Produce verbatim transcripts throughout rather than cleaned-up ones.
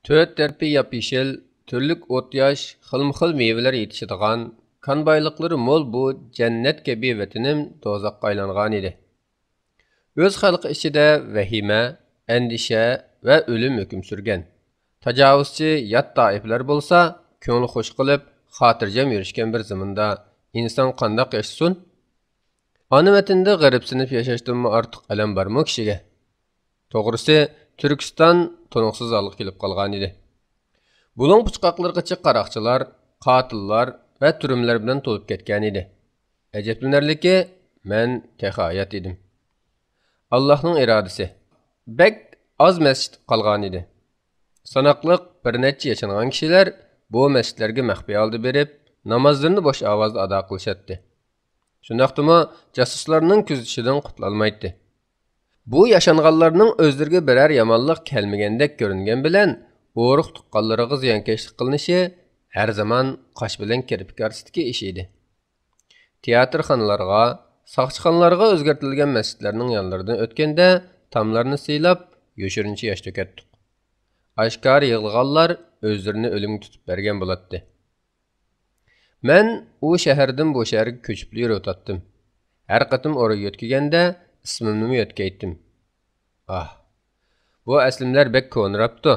تۆت تەرىپى ياپيېشىل، تۈرلۈك ئوت-ياش، خىلمۇخىل مېۋىلەر يېتىشىدىغان، كان بايلىقلىرى مول بۇ جەننەت كەبى ۋەتىنىم دوزاخقا ئايلانغانىدى. ئۆز خەلقى ئىچىدە ۋەھىمە، ئەندىشە ۋە ئۆلۈم ھۆكۈم سۈرگەن. تاجاۋۇزچى يات تائىپىلەر بولسا، كۆڭلى خوش قىلىپ، خاتىرجەم يۈرۈشكەن بىر زېمىندا ئىنسان قانداق ياشىسۇن؟ ئانا ۋەتىنىدە غېرىبسىنىپ ياشاشتىنمۇ ئارتۇق ئەلەم بارمۇ كىشىگە؟ توغرىسى، تۈركىستان تونۇقسىز ھالغا كېلىپ قالغانىدى. بۇلۇڭ پۇچقاقلىرىغىچە قاراقچىلار، قاتىللار ۋە تۈرمىلەر بىلەن تولۇپ كەتكەنىدى. ئەجەبلىنەرلىكى، مەن تېخى ھايات ئىدىم. ئاللاھنىڭ ئىرادىسى. بەك ئاز مەسچىت قالغانىدى. ساناقلىق بىر نەچچە ياشانغان كىشىلەر بۇ مەسچىتلەرگە مەخپىي ھالدا بېرىپ، نامازلىرىنى بوش ئاۋازدا ئادا قىلىشاتتى. شۇنداقتىمۇ جاسۇسلارنىڭ كۆزىتىشىدىن قۇتۇلالمايتتى. بۇ ياشانغانلارنىڭ ئۆزلىرىگە بىرەر يامانلىق كەلمىگەندەك كۆرۈنگەن بىلەن، ئۇرۇق تۇغقانلىرىغا زىيانكەشلىك قىلىنىشى ھەر زامان قاش بىلەن كىرپىك ئارىسىدىكى ئىش ئىدى. تىياتىرخانىلارغا، ساقچىخانىلارغا ئۆزگەرتىلگەن مەسچىتلەرنىڭ يانلىرىدىن ئۆتكەندە، تاملارنى سىيلاپ، يوشۇرۇنچە ياش تۆكەتتۇق. ئاشكارا يىغلىغانلار ئۆزلىرىنى ئۆلۈمگە تۇتۇپ بەرگەن بولاتتى. مەن ئۇ شەھەردىن بۇ شەھەرگە كۆچۈپلا يۈرۈۋاتاتتىم. ھەر قېتىم ئورا يۆتكىگەندە، ئىسمىمنىمۇ يۆتكەيتتىم. ئاھ، بۇ ئەسلىمىلەر بەك كونىراپتۇ.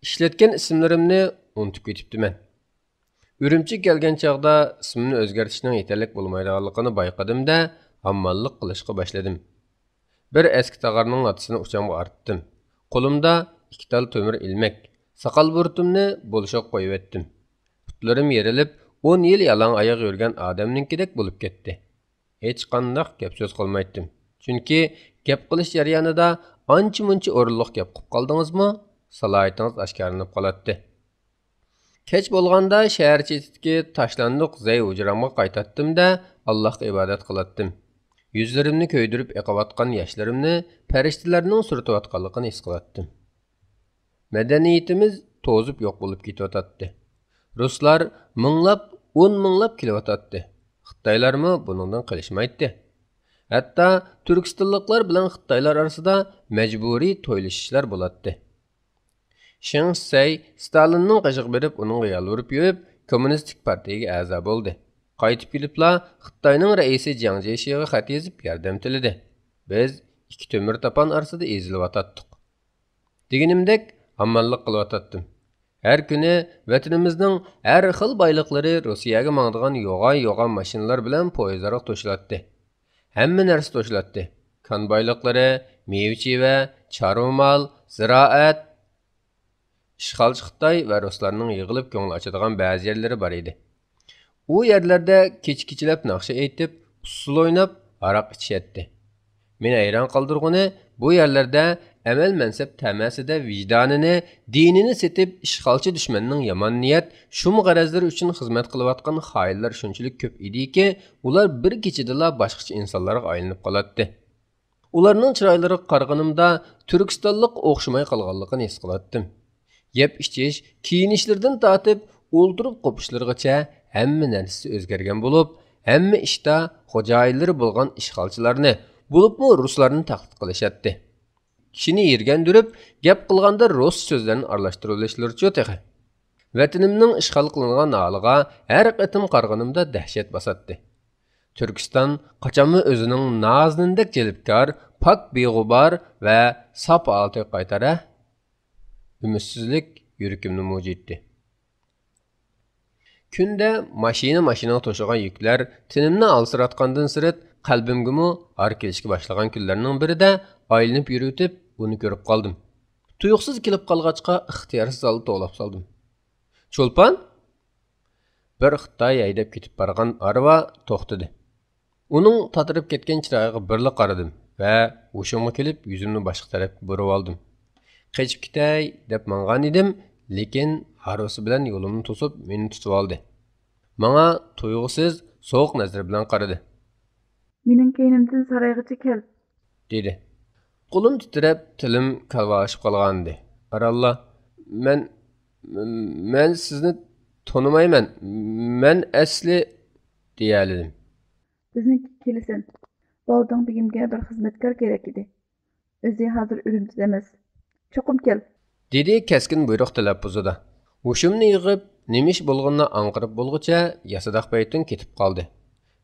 ئىشلەتكەن ئىسىملىرىمنى ئۇنتۇپ كېتىپتىمەن. ئۈرۈمچىگە كەلگەن چاغدا ئىسمىمنى ئۆزگەرتىشنىڭ يېتەرلىك بولمايدىغانلىقىنى بايقىدىم-دە، ھامماللىق قىلىشقا باشلىدىم. بىر ئەسكى تاغارنىڭ لاتىسىنى ئۇچامغا ئارتتىم. قولۇمدا ئىككى تال تۆمۈر ئىلمەك، ساقال بۇرۇتۇمنى بولۇشىغا قويۇۋەتتىم. پۇتلىرىم يېرىلىپ، ئون يىل يالاڭ ئاياغ يۈرگەن ئادەمنىڭكىدەك بولۇپ كەتتى. ھېچقانداق گەپ سۆز قىلمايتتىم. چۈنكى گەپ قىلىش جەريانىدا ئانچە-مۇنچە ئورۇنلۇق گەپ قىلىپ قالدىڭىزمۇ، سالاھىيىتىڭىز ئاشكارىلىنىپ قالاتتى. كەچ بولغاندا شەھەر چېتىدىكى تاشلاندۇق زەي ھۇجرامغا قايتاتتىم-دە، ئاللاھقا ئىبادەت قىلاتتىم. يۈزلىرىمنى كۆيدۈرۈپ ئېقىۋاتقان ياشلىرىمنى پەرىشتىلەرنىڭ سۈرتۈۋاتقانلىقىنى ھېس قىلاتتىم. مەدەنىيىتىمىز توزۇپ يوق بولۇپ كېتىۋاتاتتى. رۇسلار مىڭلاپ، ئون مىڭلاپ كېلىۋاتاتتى. خىتايلارمۇ بۇنىڭدىن قېلىشمايتتى. ھەتتا تۈركىستانلىقلار بىلەن خىتايلار ئارىسىدا مەجبۇرىي تويلىشىشلار بولاتتى. شېڭ شىسەي ستالىننىڭ قېشىغا بېرىپ، ئۇنىڭغا يالۋۇرۇپ يۈرۈپ، كوممۇنىستىك پارتىيىگە ئەزا بولدى. قايتىپ كېلىپلا خىتاينىڭ رەئىسى جياڭ جيېشىغا خەت يېزىپ ياردەم تىلىدى. بىز ئىككى تۆمۈر تاپان ئارىسىدا ئېزىلىۋاتاتتۇق. دېگىنىمدەك، ھامماللىق قىلىۋاتاتتىم. ھەر كۈنى ۋەتىنىمىزنىڭ ھەر خىل بايلىقلىرى روسىيەگە ماڭىدىغان يوغان-يوغان ماشىنىلار بىلەن پويىزلارغا توشۇلاتتى. ھەممە نەرسە توشۇلاتتى. كان بايلىقلىرى، مېۋە-چېۋە، چارۋا مال، زىرائەت. ئىشغالچى خىتاي ۋە رۇسلارنىڭ يىغىلىپ كۆڭۈل ئاچىدىغان بەزى يەرلىرى بار ئىدى. ئۇ يەرلەردە كېچە-كېچىلەپ ناخشا ئېيتىپ، ئۇسسۇل ئويناپ، ھاراق ئىچىشەتتى. مېنى ھەيران قالدۇرغىنى، بۇ يەرلەردە ئەمەل-مەنسەپ تەمەسىدە ۋىجدانىنى، دىنىنى سېتىپ، ئىشغالچى دۈشمەننىڭ يامان نىيەت، شۇم غەرەزلىرى ئۈچۈن خىزمەت قىلىۋاتقان خائىنلار شۇنچىلىك كۆپ ئىدىكى، ئۇلار بىر كېچىدىلا باشقىچە ئىنسانلارغا ئايلىنىپ قالاتتى. ئۇلارنىڭ چىرايلىرىغا قارىغىنىمدا، تۈركىستانلىققا ئوخشىماي قالغانلىقىنى ھېس قىلاتتىم. يەپ-ئىچىش، كىيىنىشلىرىدىن تارتىپ، ئولتۇرۇپ قوپۇشلىرىغىچە ھەممە نەرسىسى ئۆزگەرگەن بولۇپ، ھەممە ئىشتا خوجايىنلىرى بولغان ئىشغالچىلارنى، بولۇپمۇ رۇسلارنى تەقلىد قىلىشاتتى. كىشىنى يىرگەندۈرۈپ، گەپ قىلغاندا رۇس سۆزلەرنى ئارىلاشتۇرۇۋېلىشلىرىچۇ تېخى. ۋەتىنىمنىڭ ئىشغال قىلىنغان ھالىغا ھەر قېتىم قارىغىنىمدا دەھشەت باساتتى. تۈركىستان قاچانمۇ ئۆزىنىڭ نازىنىندەك جەلپكار، پاك بىغۇبار ۋە ساپ ھالىتىگە قايتار ھە؟ ئۈمىدسىزلىك يۈرىكىمنى مۇجۇيتتى. كۈندە ماشىنا-ماشىنىغا توشۇلغان يۈكلەر تېنىمنى ھالسىراتقاندىن سىرت، قەلبىمگىمۇ ھار كېلىشكە باشلىغان كۈنلەرنىڭ بىرىدە ئايلىنىپ يۈرۈۋېتىپ، ئۇنى كۆرۈپ قالدىم. تۇيۇقسىز كېلىپ قالغاچقا، ئىختىيارسىز ھالدا توۋلاپ سالدىم. چولپان! بىر خىتاي ھەيدەپ كېتىپ بارغان ھارۋا توختىدى. ئۇنىڭ تاتىرىپ كەتكەن چىرايىغا بىرلا قارىدىم ۋە ھوشۇمغا كېلىپ، يۈزۈمنى باشقا تەرەپكە بۇرۇۋالدىم. قېچىپ كېتەي دەپ ماڭغان ئىدىم، لېكىن ھارۋىسى بىلەن يولۇمنى توسۇپ، مېنى تۇتۇۋالدى. ماڭا تۇيغۇسىز، سوغۇق نەزىرى بىلەن قارىدى. مېنىڭ كەينىمدىن سارايغىچە كەل. دېدى. قولۇم تىترەپ، تىلىم كالۋالىشىپ قالغانىدى. ئارانلا، مەن، مەن سىزنى تونۇمايمەن. مەن ئەسلى، دېيەلىدىم. بىزنىڭكىگە كېلىسەن. بالدىڭ بېگىمگە بىر خىزمەتكار كېرەك ئىدى. ئۆزى ھازىر ئۈرۈمچىدە ئەمەس. چوقۇم كەل. دېدى كەسكىن بۇيرۇق تەلەپپۇزىدا. ھوشۇمنى يىغىپ، نېمە ئىش بولغىنىنى ئاڭقىرىپ بولغۇچە ياسىداق پەيتۇن كېتىپ قالدى.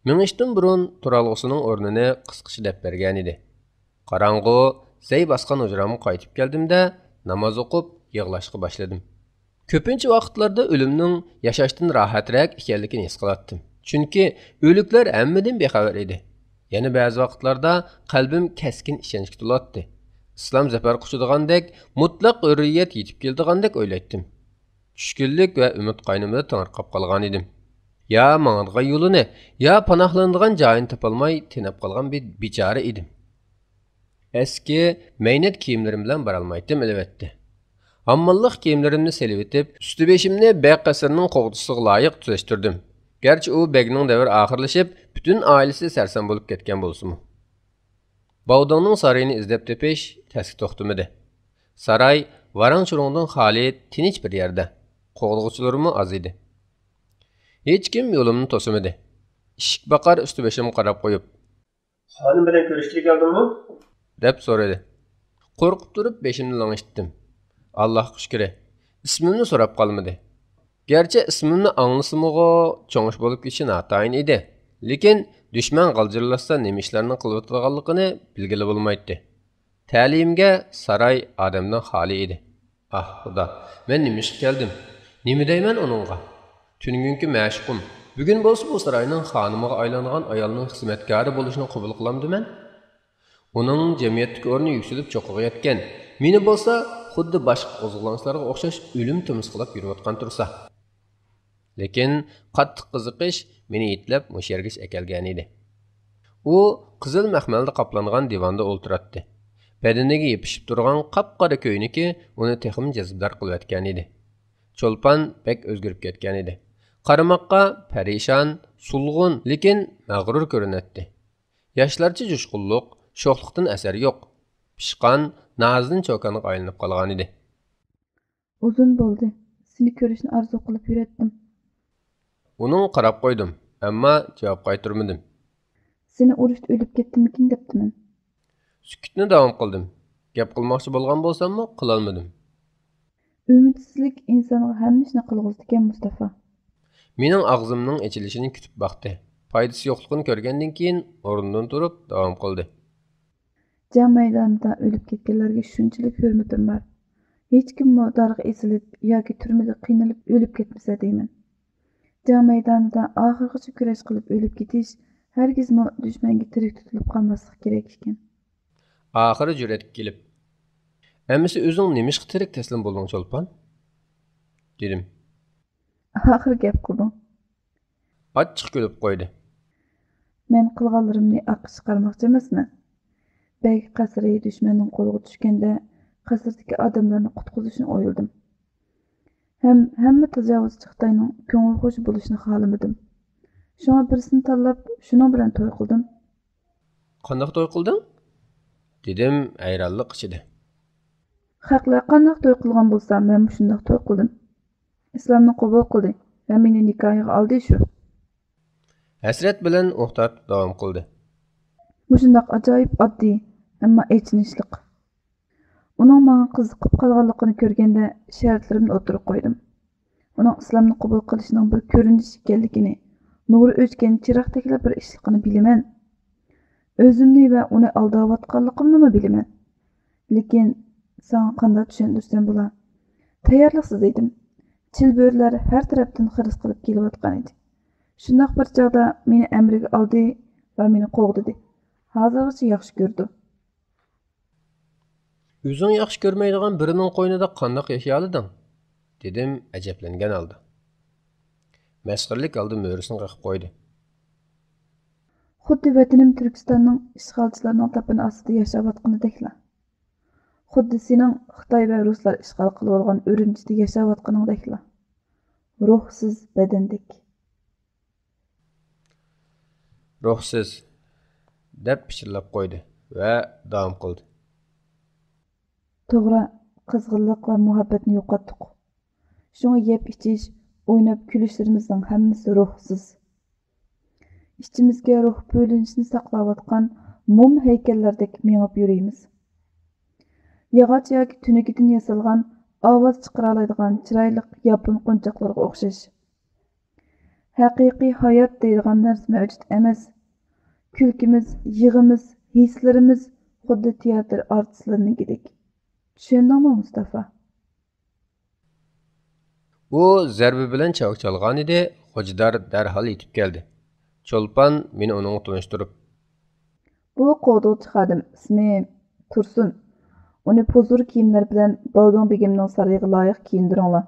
مېڭىشتىن بۇرۇن تۇرالغۇسىنىڭ ئورنىنى قىسقىچە دەپ بەرگەنىدى. قاراڭغۇ، زەي باسقان ھۇجرامغا قايتىپ كەلدىم-دە، ناماز ئوقۇپ، يىغلاشقا باشلىدىم. كۆپىنچە ۋاقىتلاردا ئۆلۈمنىڭ ياشاشتىن راھەترەك ئىكەنلىكىنى ھېس قىلاتتىم. چۈنكى ئۆلۈكلەر ھەممىدىن بىخەۋەر ئىدى. يەنە بەزى ۋاقىتلاردا قەلبىم كەسكىن ئىشەنچكە تولاتتى. ئىسلام زەپەر قۇچىدىغاندەك، مۇتلەق ھۆررىيەت يېتىپ كېلىدىغاندەك ئويلايتتىم. چۈشكۈنلۈك ۋە ئۈمىد قاينىمىدا تېڭىرقاپ قالغانىدىم. يا ماڭىدىغان يولىنى، يا پاناھلىنىدىغان جايىنى تاپالماي تېنەپ قالغان بىر بىچارە ئىدىم. ئەسكى مەينەت كىيىملىرىم بىلەن بارالمايتتىم، ئەلۋەتتە. ھامماللىق كىيىملىرىمنى سېلىۋېتىپ، ئۈستى بېشىمنى بەگ قەسرىنىڭ قوغدىشىغا لايىق تۈزەشتۈردۈم. گەرچە ئۇ بەگنىڭ دەۋرى ئاخىرلىشىپ، پۈتۈن ئائىلىسى سەرسان بولۇپ كەتكەن بولسىمۇ. باۋداڭنىڭ سارىيىنى ئىزدەپ تېپىش تەسكە توختىمىدى. ساراي ۋاراڭ-چۇرۇڭدىن خالىي تىنچ بىر يەردە. قوغدىغۇچىلىرىمۇ ئاز ئىدى. ھېچكىم يولۇمنى توسىمىدى. ئىشىك باقار ئۈستى بېشىمغا قاراپ قويۇپ، «خانىم بىلەن كۆرۈشكىلى كەلدىڭمۇ؟» دەپ سورىدى. قورقۇپ تۇرۇپ بېشىمنى لىڭشىتتىم. ئاللاھقا شۈكرى، ئىسمىمنى سوراپ قالمىدى. گەرچە ئىسمىمنى ئاڭلىسىمۇغۇ چوڭ ئىش بولۇپ كېتىشى ناتايىن ئىدى، لېكىن دۈشمەن غالجىرلاشسا نېمە ئىشلارنى قىلىۋاتىدىغانلىقىنى بىلگىلى بولمايتتى. تەلىيىمگە ساراي ئادەمدىن خالىي ئىدى. ئاھ، خۇدا، مەن نېمە ئىشقا كەلدىم؟ نېمە دەيمەن ئۇنىڭغا؟ تۈنۈگۈنكى مەشۇقۇم، بۈگۈن بولسا بۇ ساراينىڭ خانىمىغا ئايلانغان ئايالنىڭ خىزمەتكارى بولۇشىنى قوبۇل قىلامدىمەن؟ ئۇنىڭ جەمئىيەتتىكى ئورنى يۈكسىلىپ چوققىغا يەتكەن، مېنى بولسا خۇددى باشقا قوزغىلاڭچىلارغا ئوخشاش ئۆلۈم تۇمسىقلاپ يۈرۈۋاتقان تۇرسا. لېكىن قاتتىق قىزىقىش مېنى يېتىلەپ مۇشۇ يەرگىچە ئەكەلگەنىدى. ئۇ قىزىل مەخمەلدە قاپلانغان دىۋاندا ئولتۇراتتى. بەدىنىگە يېپىشىپ تۇرغان قاپقارا كۆينىكى ئۇنى تېخىمۇ جەزبىدار قىلىۋەتكەنىدى. چولپان بەك ئۆزگىرىپ كەتكەنىدى. قارىماققا پەرىشان، سولغۇن، لېكىن مەغرۇر كۆرۈنەتتى. ياشلارچە جۇشقۇنلۇق، شوخلۇقتىن ئەسەر يوق. پىشقان، نازىنىن چوكانغا ئايلىنىپ قالغانىدى. ئۇزۇن بولدى. سېنى كۆرۈشنى ئارزۇ قىلىپ يۈرەتتىم. ئۇنىڭغا قاراپ قويدۇم، ئەمما جاۋاب قايتۇرمىدىم. سېنى ئۇرۇشتا ئۆلۈپ كەتتىممىكىن دەپتىمەن. سۈكۈتنى داۋام قىلدىم. گەپ قىلماقچى بولغان بولساممۇ، قىلالمىدىم. ئۈمىدسىزلىك ئىنسانغا ھەممە ئىشنى قىلغۇزىدىكەن، مۇستافا. مېنىڭ ئاغزىمنىڭ ئېچىلىشىنى كۈتۈپ باقتى. پايدىسى يوقلۇقىنى كۆرگەندىن كېيىن ئورنىدىن تۇرۇپ داۋام قىلدى. جەڭ مەيدانىدا ئۆلۈپ كەتكەنلەرگە شۇنچىلىك ھۆرمىتىم بار. ھېچكىممۇ دارغا ئېسىلىپ ياكى تۈرمىدە قىينىلىپ ئۆلۈپ كەتمىسە دەيمەن. جەڭ مەيدانىدا ئاخىرغىچە كۈرەش قىلىپ ئۆلۈپ كېتىش ھەرگىزمۇ دۈشمەنگە تىرىك تۇتۇلۇپ قالماسلىق كېرەك ئىكەن. ئاخىرى جۈرئەتكە كېلىپ، ئەمىسە ئۆزۈڭ نېمىشقا تىرىك تەسلىم بولدۇڭ، چولپان؟ دېدىم. ئاخىر گەپ قىلدىڭ. ئاچچىق كۈلۈپ قويدى. مەن قىلغانلىرىمنى ئاققا چىقارماقچى ئەمەسمەن. بەگ قەسرى دۈشمەننىڭ قولىغا چۈشكەندە، قەسىردىكى ئادەملەرنى قۇتقۇزۇشنى ئويلىدىم. ھەم ھەممە تاجاۋۇزچى خىتاينىڭ كۆڭۈل خۇش بولۇشىنى خالىمىدىم. شۇڭا بىرسىنى تاللاپ، شۇنىڭ بىلەن توي قىلدىم. قانداق توي قىلدىڭ؟ دېدىم ھەيرانلىق ئىچىدە. خەقلەر قانداق توي قىلغان بولسا، مەنمۇ شۇنداق توي قىلدىم. ئىسلامنى قوبۇل قىلدى ۋە مېنى نىكاھىغا ئالدى شۇ. ھەسرەت بىلەن ئۇھ تارتىپ داۋام قىلدى. مۇشۇنداق ئاجايىپ ئاددىي، ئەمما ئېچىنىشلىق. ئۇنىڭ ماڭا قىزىقىپ قالغانلىقىنى كۆرگەندە، شەرتلىرىمنى ئوتتۇرىغا قويدۇم. ئۇنىڭ ئىسلامنى قوبۇل قىلىشىنىڭ بىر كۆرۈنۈش ئىكەنلىكىنى، نۇرى ئۆچكەن چىراغدەكلا بىر ئىشلىقىنى بىلىمەن. ئۆزۈمنى ۋە ئۇنى ئالداۋاتقانلىقىمنىمۇ بىلىمەن. لېكىن ساڭا قانداق چۈشەندۈرسەم بولا؟ تەييارلىقسىز ئىدىم. چىلبۆرىلەر ھەر تەرەپتىن خىرىس قىلىپ كېلىۋاتقان ئىدى. شۇنداق بىر چاغدا مېنى ئەمرىگە ئالدى ۋە مېنى قوغدىدى. ھازىرغىچە ياخشى كۆرىدۇ. ئۆزۈڭ ياخشى كۆرمەيدىغان بىرىنىڭ قوينىدا قانداق ياشىيالىدىڭ؟ دېدىم ئەجەبلەنگەن ھالدا. مەسخىرىلىك ھالدا مۈرىسىنى قېقىپ قويدى. خۇددى ۋەتىنىم تۈركىستاننىڭ ئىشغالچىلارنىڭ تاپىنى ئاستىدا ياشاۋاتقىنىدەكلا. خۇددى سېنىڭ خىتاي ۋە رۇسلار ئىشغال قىلىۋالغان ئۈرۈمچىدە ياشاۋاتقىنىڭدەكلا. روھسىز بەدەندەك. روھسىز، دەپ پىچىرلاپ قويدى ۋە داۋام قىلدى. توغرا، قىزغىنلىق ۋە مۇھەببەتنى يوقاتتۇق. شۇڭا يەپ ئىچىش، ئويناپ كۈلۈشلىرىمىزنىڭ ھەممىسى روھسىز. ئىچىمىزگە روھ بۆلۈنۈشنى ساقلاۋاتقان موم ھەيكەللەردەك مېڭىپ يۈرىمىز. ياغاچ ياكى تۈنۈگۈدىن ياسالغان ئاۋاز چىقىرالايدىغان چىرايلىق ياپون قونچاقلىرىغا ئوخشاش. ھەقىقىي ھايات دەيدىغان نەرسە مەۋجۇت ئەمەس. كۈلكىمىز، يىغىمىز، ھېسلىرىمىز خۇددى تىياتىر ئارتىسلىرىنىڭكىدەك. چۈشەندىڭمۇ، مۇستافا؟ ئۇ زەربە بىلەن چاۋاك چالغانىدى، خوجىدار دەرھال يېتىپ كەلدى. چولپان مېنى ئۇنىڭغا تونۇشتۇرۇپ. بۇ قوغدىغۇچى خادىم، ئىسمى تۇرسۇن. ئۇنى پۇزۇر كىيىملەر بىلەن بالدۇڭ بېگىمنىڭ سارىيىغا لايىق كىيىندۈرۈڭلار.